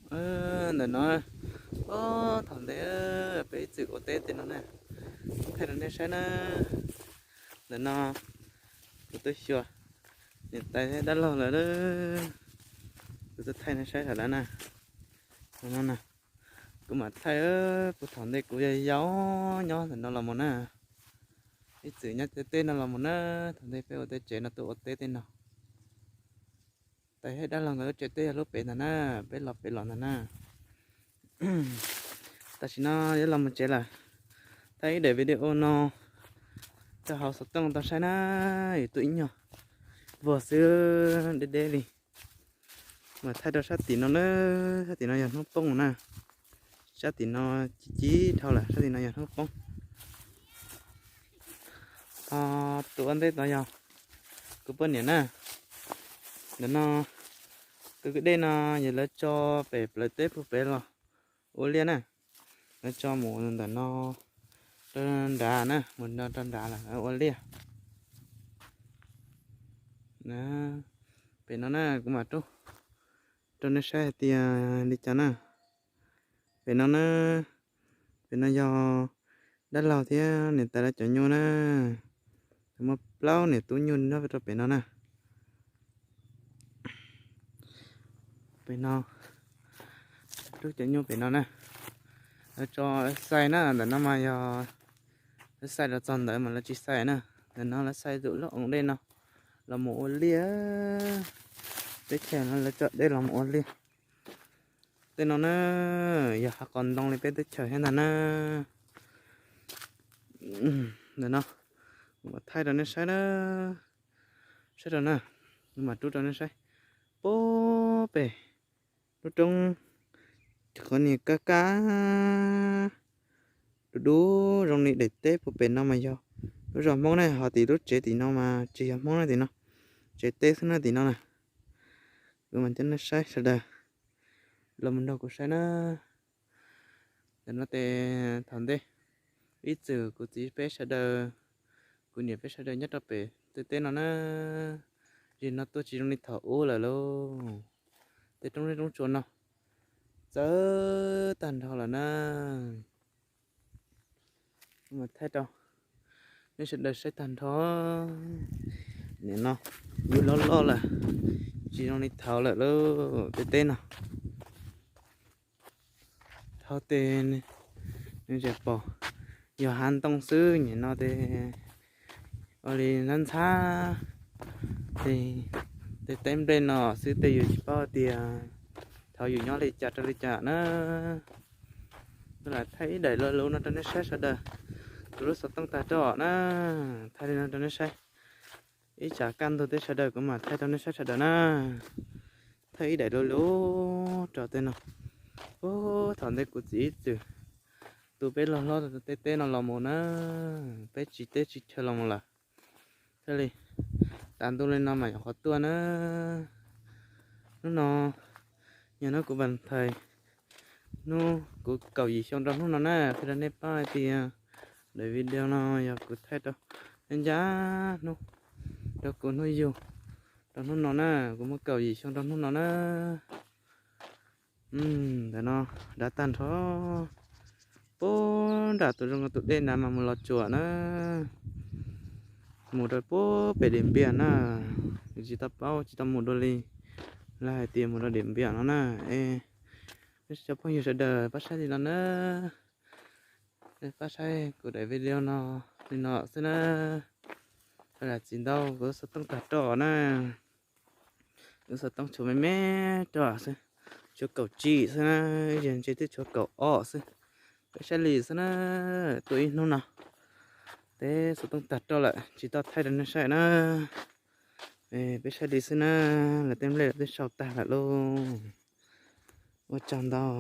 Ntawm no, ob thaum ntej peb ib txwm ua teb tej no na, thaij rau nej saib na. Ntawm no kuv twb xyuas niam tais dab laug lawm, kuv twb thaij nej saib lawm na. No na, kuv mam thaij puag thaum ntej kuv yau yau nyob ntawm no los mus na. Ib txwm nyob tej teb no los mus na, thaum ntej peb ua teb tsev no tuaj ua teb tej no. Tais thiab dab laug nkawd lub tsev teb yog lub pem ntag na, peb los pem los ntag na. Tam sim no yuav los mus tsev lawm. Thaij ib daim video no rau hauv xov tooj tau saib na, yus tuaj ib nyuag vuag xwb deb deb li. Mas thaij rau sab tim no na, sab tim no yog hnub poob na. Sab tim no ci ci dhau lawm, sab tim no yog hnub poob. Ho tus ua ntej tod yog kuv poj niam na. Ntawm no, tus kwj dej no yog lawv tso pem plawv teb puag pem los ua liaj na. Lawv tso mus ntawm no rau nrad na, mus rau nrad lawm ua liaj. Pem no na kuv mam rub rau nej saib hais tias li cas na. Pem no na, pem no yog dab laug thiab niam tais lawv cov nyuj na. Muaj plaub niam tub nyuj nyob rau pem no na. Pem no, rub cov nyuj pem no na. Lawv tso xais na, ntawm no mas yog lawv xais los txog ntawd mas lawv tsis xais na. Ntawm no lawv xais tus lub oo dej no los mus ua liaj. Teb chaws no lawv tso dej los mus ua liaj. Tej no na, yog hav qos ntoo li peb teb chaws thiab ntag na. Ntawm no, kuv mam thaij rau nej saib na. Saib rau na, kuv mam rub rau nej saib. Puag pem lub roob, qhov niag kab kab dub dub zoo li daim teb puag pem no mas yog lub zos Hmoob ne, ho tim lub tsev tim no mas tsis yog Hmoob na tim no. Tsev teb xwb na tim no na. Kuv mam coj nej saib sawv daws los mus nrog kuv saib na. Ntawm no ces thaum ntej ib txwm kuv txiv peb sawv daws, kuv niam peb sawv daws nyob rau pem tej teb no na. Zim no tuaj tsis zoo li thaum ub lawm lauj. Tej roob zeb roob tsuas no txawv tag nrho lawm na. Mas thaij rau nej sawv daws saib tag nrho. Nim no yuav loj loj lawm, tsis zoo li thaum lawm lauj tej teb no. Thaum tej nws tseem pom yog hav ntoo xwb, nim no ces ua li ntxhab ntxhab tej teb nplej no xwb, tej yus tsis paub tias thaum yus nyob li cas rau li cas na. Kuv lam thaij ib daim lo lus no rau nej saib sawv daws. Kuv lub xov tooj tag roj na, thaij li no rau nej saib. Ib tsam kaj ntug tej sawv daws kuv mam thaij rau nej saib sawv daws na. Thaij ib daim lo lus rau tej no. Ub, thaum ntej kuv txiv ib txwm tu peb loj hlob tej teb no los mus na, peb tsis teb tsis chaw los mus lawm. Thiaj li tas ntuj li no mas nyuam qhuav tuaj na. Hnub no yog hnub kuv Valentine, hnub kuv kaum yim xyoo rau hnub no na, qhia rau nej paub hais tias daim video no yog kuv thaij rau ncaj hnub rau kuv hnub yug rau hnub no na, kuv muaj kaum yim xyoo rau hnub no na. Ntawm no dav tag nrho, puag nram tus zoo tus dej nrad mas mus Los Tsuas na, mus rau puag pem Diam Npiam na. Kuv tsis tau paub tsis tau mus dua li, lawv hais tias mus rau Diam Npiam no na. Es cov phooj ywg sawv daws pab saib li no na, pab saib kuv daim video no li no xwb na. Lam tsis ntau, kuv xov tooj tag roj na. Kuv xov tooj tshuav me me roj xwb, tshuav kaum tsib xwb na, yog ntshe twb tshuav kaum ob xwb. Peb saib li xwb na, tuaj ib hnub no, tej xov tooj tag roj lawm tsis tau thaij rau nej saib na. Peb saib li xwb na, lawv tej nplej lawv twb sau tag lawm lauj. Ua tsaug ntau.